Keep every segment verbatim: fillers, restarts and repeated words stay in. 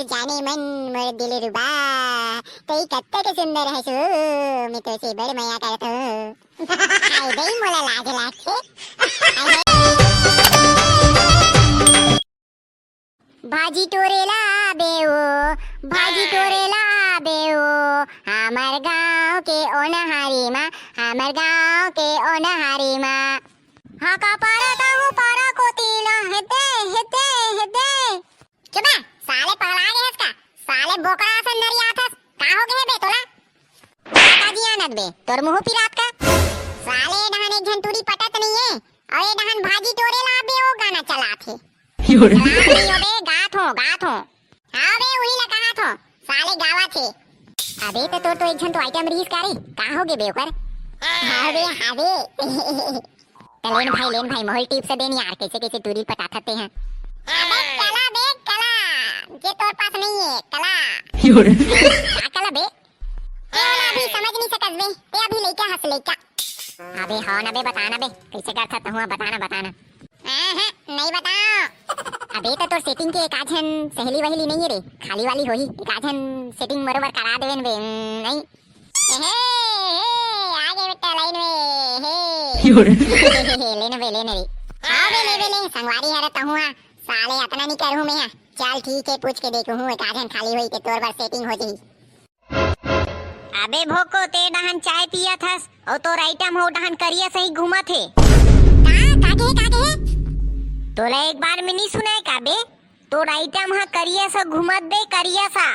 जाने मन मोर दिलरुबा, तई कत्ता के सुंदर हस ओ, मैं तोसे बड़ मया करत हूँ। हाय दई मोला लाज लागथे। भाजी टोरे ला आबे ओ, भाजी टोरे ला आबे ओ, हमर गाँव के ओनहारी मा, हमर गाँव के ओनहारी मा। हाँ का पारा ताहू पारा कोती ला, हेदे, हेदे, हेदे। चुप बे, साले पगला गे हस का? साले बोकरा असन नरियाथस, का हो गे हे बे तोला? का जी आनत बे, तोर मुंह पिरात का? साले ए डहन एक झन टूरी पटत नइये, अउ ए डहन भाजी टोरे ला बे ओ गाना चलात हे। चलात नइ हो बे, गात हो, गात हो। हाँ बे, उही ला कहत हो, साले गावत हे। अबे त तोर तो एक झन तो आइटम रिहिस का रे, का हो गे बे ओकर? हाँ बे, हाँ बे। त लेन भाई, लेन भाई, मोहल टिप्स देन यार, कइसे कइसे टूरी पटाथस तेहा। अबे कला बे कला, जे तोर पास नइ हे, कला। का कला बे? ए वाला अभी समझ नइ सकस बे, ते अभी लइका हस लइका। अबे हो ना बे, बता ना बे, कइसे करथस तहूँ, बता ना, बता ना। अहं, नइ बताओं। अबे त तोर सेटिंग के एक आध झन सहेली वहेली नइ हे रे, खाली वाली होही, एक आध झन सेटिंग बरोबर करा देबे न बे, हम्म, नइ। हे, हे, आ गे बेटा लाइन में, हे। ले न बे, ले न रे। हाँ बे, ले बे, ले, संगवारी हरे तहूँ हा। साले अतना नइ करहूँ मैं हा। चल ठीक हे, पूछ के देखहूँ, एक आध झन खाली होही ते तोर बर सेटिंग हो जही। अबे भोको, ते डहन चाय पियत हस, अउ तोर आइटम हो डहन करिया सही घूमत हे। का, का कहे, का कहे? तोला एक बार में नइ सुनाय का बे? तोर आइटम ह करिया सा घूमत बे, करिया सा।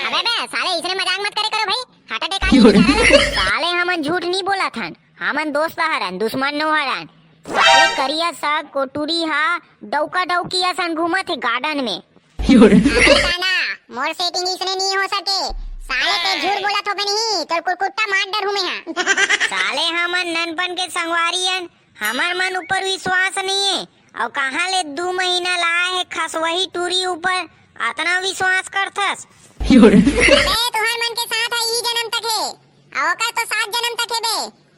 अबे बे, साले अइसने मजाक मत करे करो भाई, हार्ट अटैक आ जाही साला। साले हमन झूठ नइ बोलत हन, हमन दोस्त हरन, दुश्मन नो हरन। साले करिया सा कोटुरी हा डौका डौकी असन घूमत हे गार्डन में। अबे साला, मोर सेटिंग इसने नइ हो सके। साले ते झूठ बोलत होबे नहीं, तोर कुरकुट्टा मार डरहूँ मैं हा। साले हमन ननपन के संगवारी अन, हमर मन ऊपर विश्वास नइ हे, अउ कहाँ ले दू महीना ला हे खसवही टूरी ऊपर अतना विश्वास करथस? अबे तुहर मन के साथ हा इही जनम तक हे, अउ ओकर तो सात जनम तक हे बे।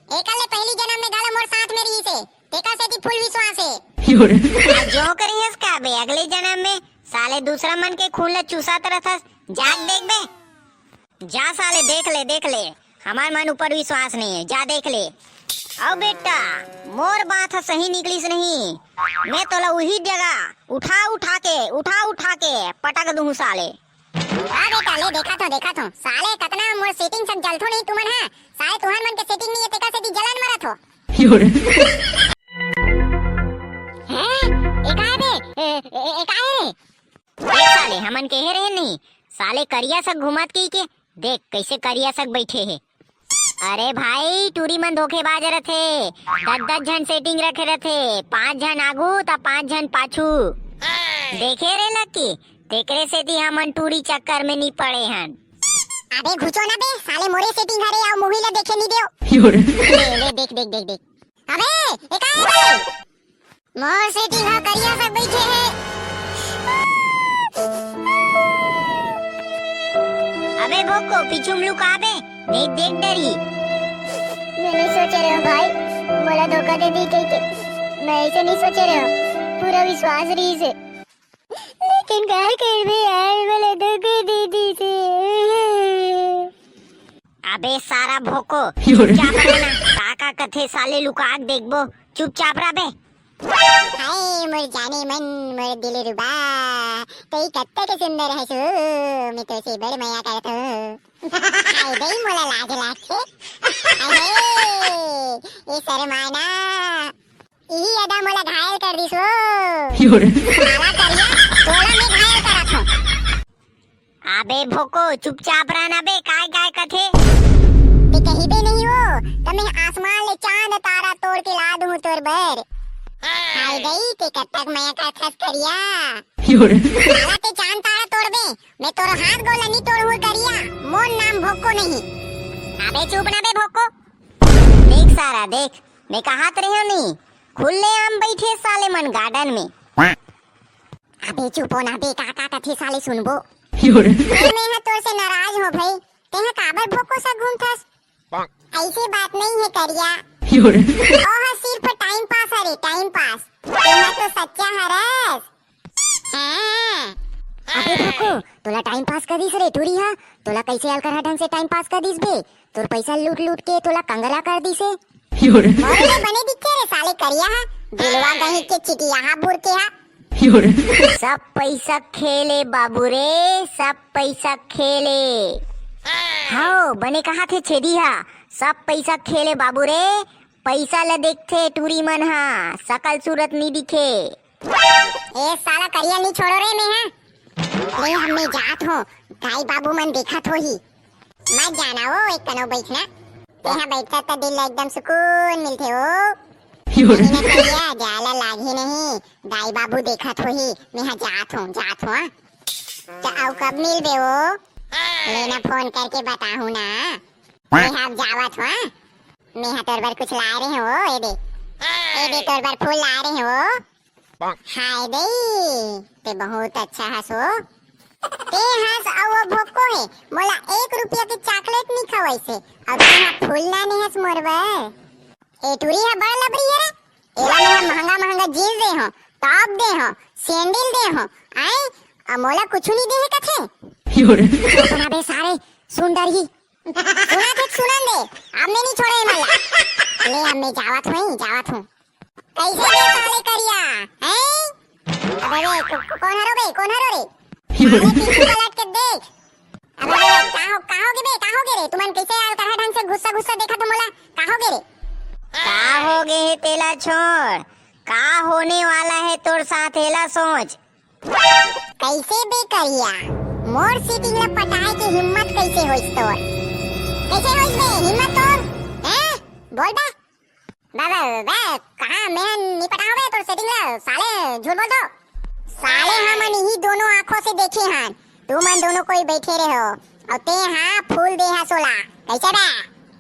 एकर ले पहिली जनम में घलो मोर साथ में रिहिस हे, तेकर सेती फुल विश्वास हे। आ जोंक रिहिस का बे अगले जनम में? साले दूसरा मन के खून ला चूसत रथस, जाके देख बे। जा साले देख ले, देख ले, हमर मन ऊपर विश्वास नइ हे, जा देख ले। अउ बेटा, मोर बात ह सही निकलिस नहीं, मैं तोला उही जगह उठा उठा के, उठा उठा के पटक दूहूँ साले। हाँ बेटा, ले देखत हों, देखत हों। साले कतना मोर सेटिंग संग जलथो नहीं तुमन हा। साले तुहर मन के सेटिंग नइ हे, तेकर सेती जलन मरत हो। हैं? ए का हे बे? ए, ए, ए का हे रे? देख साले, हमन केहे रहे नहीं, साले करिया सक घूमत कहिके, देख कइसे करिया सक बइठे हे। अरे भाई, टूरी मन धोखेबाज रथे, दस दस झन सेटिंग रखे रथे, पांच झन आगू त पांच झन पाछू। देखे रे लकी, तेकरे सेती हमन टूरी चक्कर में नी पड़े हन। अबे घुचो ना बे, साले मोरे सेटिंग हरे अउ मुही ला देखे नी देव। ले, ले, देख, देख, देख, देख। अबे, ए का हे बे? मोर सेटिंग ह करिया सक बइठे हे। अबे भोको, पीछू म लुका बे, नहीं देख डरी। मैं नहीं सोचे रहे हूँ भाई, मोला धोखा दे दी कहिके। मैं ऐसे नहीं सोचे रहे हूँ, पूरा विश्वास रहिस हे। लेकिन का करबे यार, मोला धोखा दे दीस हे। अबे सारा भोको, चुपचाप रह ना। का का कथे साले लुका के देखबो, चुपचाप रह बे। हाय मोर जाने मन, मोर दिलरुबा, तई कत्ता के सुंदर हस ओ, मैं तोसे बड़ मया करत हूँ। हाय दई मोला लाज लागथे। अरे, ए शर्माना। इही अदा मोला घायल कर दिस वो। साला करिया, तोला मैं घायल करत हूँ। अबे भोको, चुपचाप रह ना बे, काय काय कथे? ते कहिबे नहीं वो, त मैं आसमान ले चांद तारा तोड़ के ला दूँ तोर बर। हाय गई, ते कतक मया करथस करिया। साला ते चांद तारा तोड़बे, मैं तोर हाथ गोला नी तोड़हूँ करिया, मोर नाम भोको नहीं। अबे चुप ना बे भोको। देख सारा, देख, मैं कहत रहे हूँ नहीं, खुलेआम बइठे साले मन गार्डन में। अबे चुप हो ना बे, का का कथे साले सुनबो। ए, मैं ह तोर से नाराज हो भाई, तेहा काबर भोको सा घूमथस? ऐसी बात नहीं है करिया। ओह सिर्फ टाइम पास हरे, टाइम पास। तेहा तो सच्चा हरस। हाँ। ए भक्कू, तोला टाइम पास कर दिस रे टूरी हा। तोला कैसे अलकरहा ढंग से टाइम पास कर दिस बे? तोर पैसा लूट लूट के तोला कंगला कर दिस हे। अरे ले बने दिखे रे साले करिया हा, बिलवा गही के चिटिया हा बुर के हा। सब पैसा खेले बाबू रे, सब पैसा खेले। हाओ, बने कहा थे छेदी हा, सब पैसा खेले बाबू रे। पैसा ल देखथे टूरी मन हा, सकल सूरत नी दिखे। ए साला करिया नी छोड़ो रे मैं हा। ले हमें जात हो, दाई बाबू मन देखत होही। मत जाना वो एक कनो बैठना। तेहा बैठता त दिल ला एकदम सुकून मिलथे वो। नहीं ना करिया, जाला लागी नहीं, दाई बाबू देखत होही। मैं हा जात हूँ, जात हूँ, हाँ। त अउ कब मिलबे वो? लेना फोन करके बताहूँ ना। मैं हा अब जावत हूँ, हाँ। मैं हा तोर बर कुछ लाए रहे हो, ए दे। ए दे तोर बर फूल लाए रहे हो। हाय दे, ते बहुत अच्छा हस हो। ते हस अउ वो भोको हे, मोला एक रुपया के चॉकलेट नी खवैसे, अउ ते हा फूल लाने हस मोर बर। ए टूरी हा बड़ लबरी हे रे, एला मैं हा महंगा महंगा जींस दे हो, टॉप दे हो, सैंडल दे हो, आए, अउ मोला कुछु नी दे हे कथे। चुप ना बे सारे, सुन डरही। सुनत हे त सुनन दे, अब मैं नी छोड़े एमन ला। ले अब मैं जावत हूँ, जावत हूँ। कैसे बे साले करिया, हैं? अबे बे, को-, को-, कौन हरो बे, कौन हरो रे? साले पीछू पलट के देख। अबे बे, का हो, का हो गे बे, का हो गे रे? तुमन कैसे अलकरहा ढंग से गुस्सा गुस्सा देखत हो मोला, का हो गे रे? का हो गे हे तेला छोड़, का होने वाला हे तोर साथ एला सोच। कैसे बे करिया, मोर सेटिंग ला पटाए के हिम्मत कैसे होइस तोर? कैसे होइस बे हिम्मत तोर? हैं? बोल बे। बे, बे, बे, कहाँ मैं नी पटाओ बे तोर सेटिंग ला? साले झूठ बोल दो। साले हमन इही दोनों आँखों से देखे हन, तुमन दोनों कोई बैठे रहे हो, अउ ते हा फूल दे हा सोला। कैसे बे?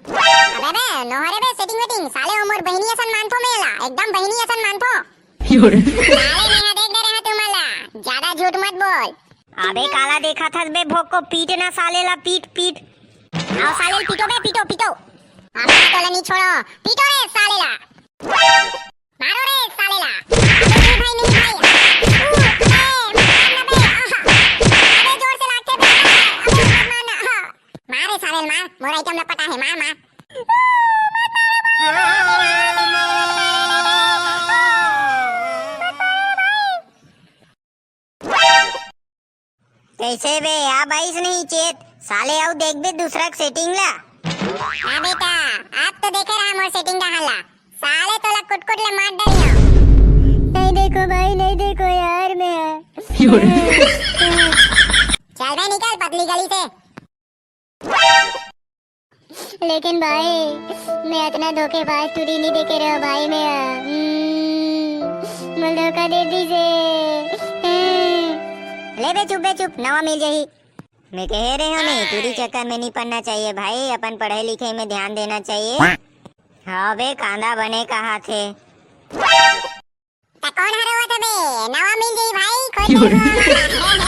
अबे बे, नोहरे बे सेटिंग वेटिंग, साले ओ मोर बहिनी असन मानथो मैं एला, एकदम बहिनी असन मानथो। साले मैं हा देख डरे हा तुमन ला, ज्यादा झूठ मत बोल। अबे काला देखत हस बे भोको, पीट ना साले ला, पीट, पीट। आओ साले ल पीटो बे, पीटो, पीटो। अबे तोला नी छोड़ो, पीटो रे साले ला। मारो रे साले ला। अबे नहीं भाई, नहीं भाई। ऊ, ए, मार ना बे, आहा। अबे जोर से लागथे बे, अबे मत मार ना, आहा। मार रे साले ल, मार, मोर आइटम ला पटा हे, मार, मार। कैसे बे, अब आइस नहीं चेत? साले अउ देखबे दूसरा के सेटिंग ला। हाँ बेटा, अब तो देखे रहा मोर सेटिंग डहान ला। साले तोला कुटकुट ले मार डरियो। नहीं देखो भाई, नहीं देखो यार मैं। चल बे निकल पतली गली से। लेकिन भाई, मैं अतना धोखेबाज टूरी नी देखे रहो भाई, मैं, हम्म, मोला धोखा दे दीसे। हम्म। ले बे चुप, बे चुप, नवा मिल जाही। मैं कहे रहे हो नहीं, टूरी चक्कर में नहीं पड़ना चाहिए भाई, अपन पढ़ाई लिखाई में ध्यान देना चाहिए। हाँ बे, कांदा बने कहा थे। त कौन हर होत बे? नवा मिल जाई भाई, खोज ले।